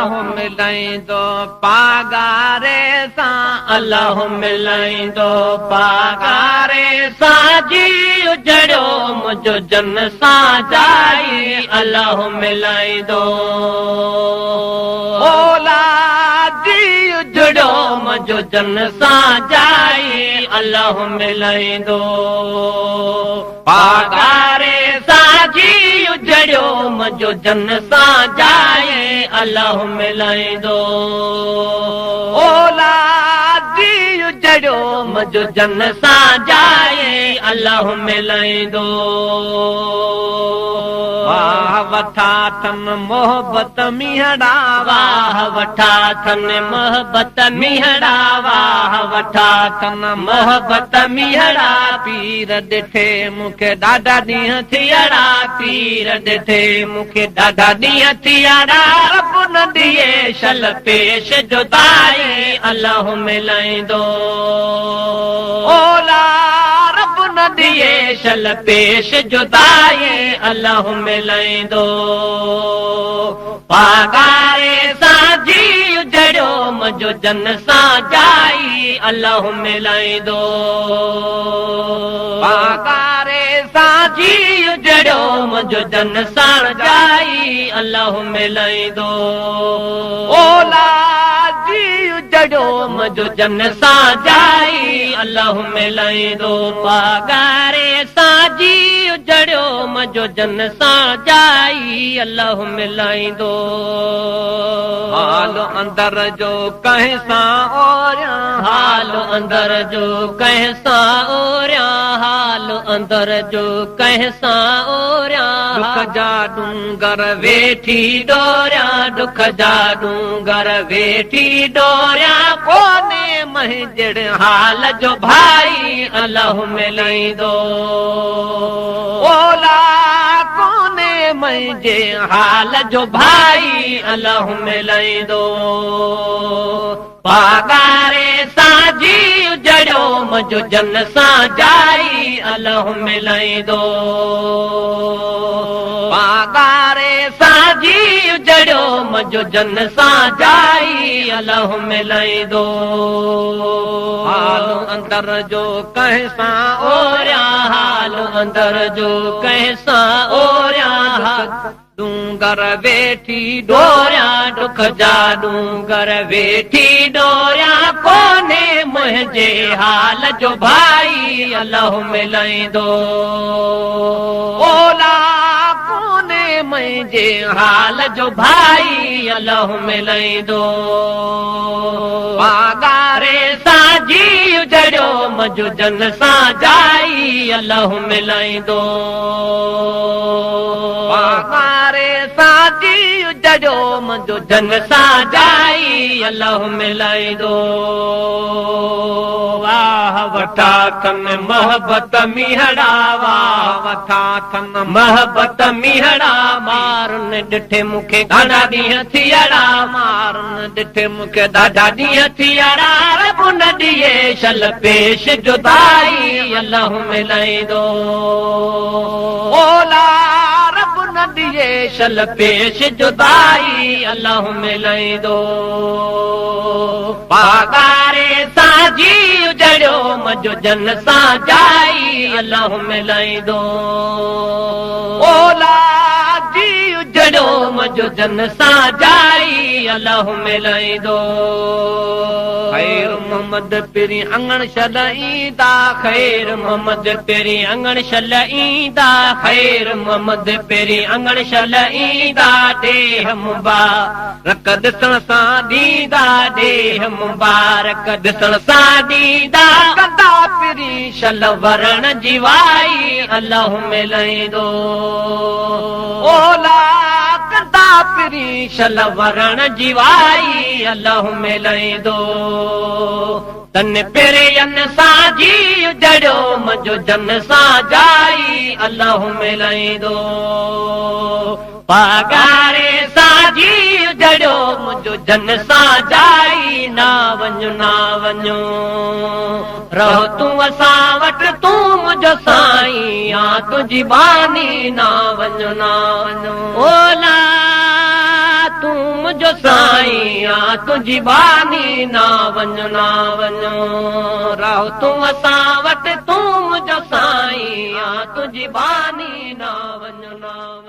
ملائيندو پاڳاري سان. الله ملائيندو پاڳاري سان جي اجڙيو منهنجو جن سان جائي الله ملائيندو. اولا جي اجڙيو منهنجو جن سان جائي الله ملائيندو. پاڳاري سان جي اجڙيو منهنجو جن سان جائي الله ملائيندو. اولا جي اجڙيو منهنجو جن سان جائي الله ملائيندو. واهه وٺا ٿن محبت مينهڙا. واهه وٺا ٿن محبت مينهڙا. واهه وٺا ٿن محبت مينهڙا. پير ڏٺي مون کي ڏاڍا ڏينهن ٿيڙا. پير ڏٺي مون کي ڏاڍا ڏينهن ٿيڙا. رب نه ڏئي شل پيش جدائي الله ملائيندو. اولا رب نه ڏئي شل پيش جدائي الله ملائيندو. پاڳاري سان جي اجڙيو منهنجو جن سان جائي الله ملائيندو. پاڳاري سان جي اجڙيو منهنجو جن سان جائي الله ملائيندو. اولا جي اجڙيو منهنجو جن سان جائي الله ملائيندو. پاڳاري سان جي اجڙيو منهنجو جن سان جائي الله ملائيندو. حال اندر جو ڪنهن سان اوريان. حال اندر جو ڪنهن سان اوريان. حال اندر جو ڪنهن سان اوريان. ڏک جا ڏونگر ويٺي ڏوريان. ڏک جا ڏونگر ويٺي ڏوريان. ڪونهي منهنجڙ حال جو ڀائي الله ملائيندو. اولا ڪونهي منهنجي حال جو ڀائي الله ملائيندو. پاڳاري سان جي اجڙيو منهنجو جن سان جائي الله ملائيندو. پاڳاري سان جي اجڙيو منهنجو جن سان جائي الله ملائيندو. حال اندر جو ڪنهن سان اوريان. حال اندر جو ڪنهن سان اوريان. ڏونگر ويٺي ڏوريان. ڏک جا ڏونگر ويٺي ڏوريان. ڪونهي منهنجي حال جو ڀائي الله ملائيندو. اولا ڪونهي منهنجي حال جو ڀائي الله ملائيندو. پاڳاري سان جي اجڙيو منهنجو جن سان جائي الله ملائيندو. پاڳاري سان جي اجڙيو منهنجو جن سان جائي الله ملائيندو. واهه وٺا ٿن محبت مينهڙا. واهه وٺا ٿن محبت مينهڙا. مارن ڏٺي مون کي ڏاڍا ڏينهن ٿيڙا. مارن ڏٺي مون کي ڏاڍا ڏينهن ٿيڙا. رب نه ڏئي شل پيش جدائي الله ملائيندو. اولا رب نه ڏئي شل پيش جدائي الله ملائيندو. پاڳاري سان جي اجڙيو منهنجو جن سان جائي الله ملائيندو. اولا جي اجڙيو منهنجو جن سان جائي الله ملائيندو. خير محمد پرين اڱڻ شل ايندا. خير محمد پرين اڱڻ شل ايندا. خير محمد پرين اڱڻ شل ايندا. ڏيهه مبارڪ ڏسڻ سان ڏيندا. ڏيهه مبارڪ ڏسڻ سان ڏيندا. ڪندا پرين شل ورڻ جي وائي الله ملائيندو. اولا ڪندا پرين شل ورڻ جي وائي الله ملائيندو. تن پرين سان جي اجڙيو منهنجو جن سان جائي الله ملائيندو. پاڳاري سان جي اجڙيو منهنجو جن سان جائي. نا وڃو نا وڃو رهو تون اسان وٽ تون منهنجو سائين آ تنهنجي باني. نا وڃو نا وڃو اولا تون منهنجو سائين آ تنهنجي ٻانهي نا وڃ نا وڃ رهو تون اسان وٽ تون منهنجو سائين آ تنهنجي ٻانهي نا وڃ نا وڃ.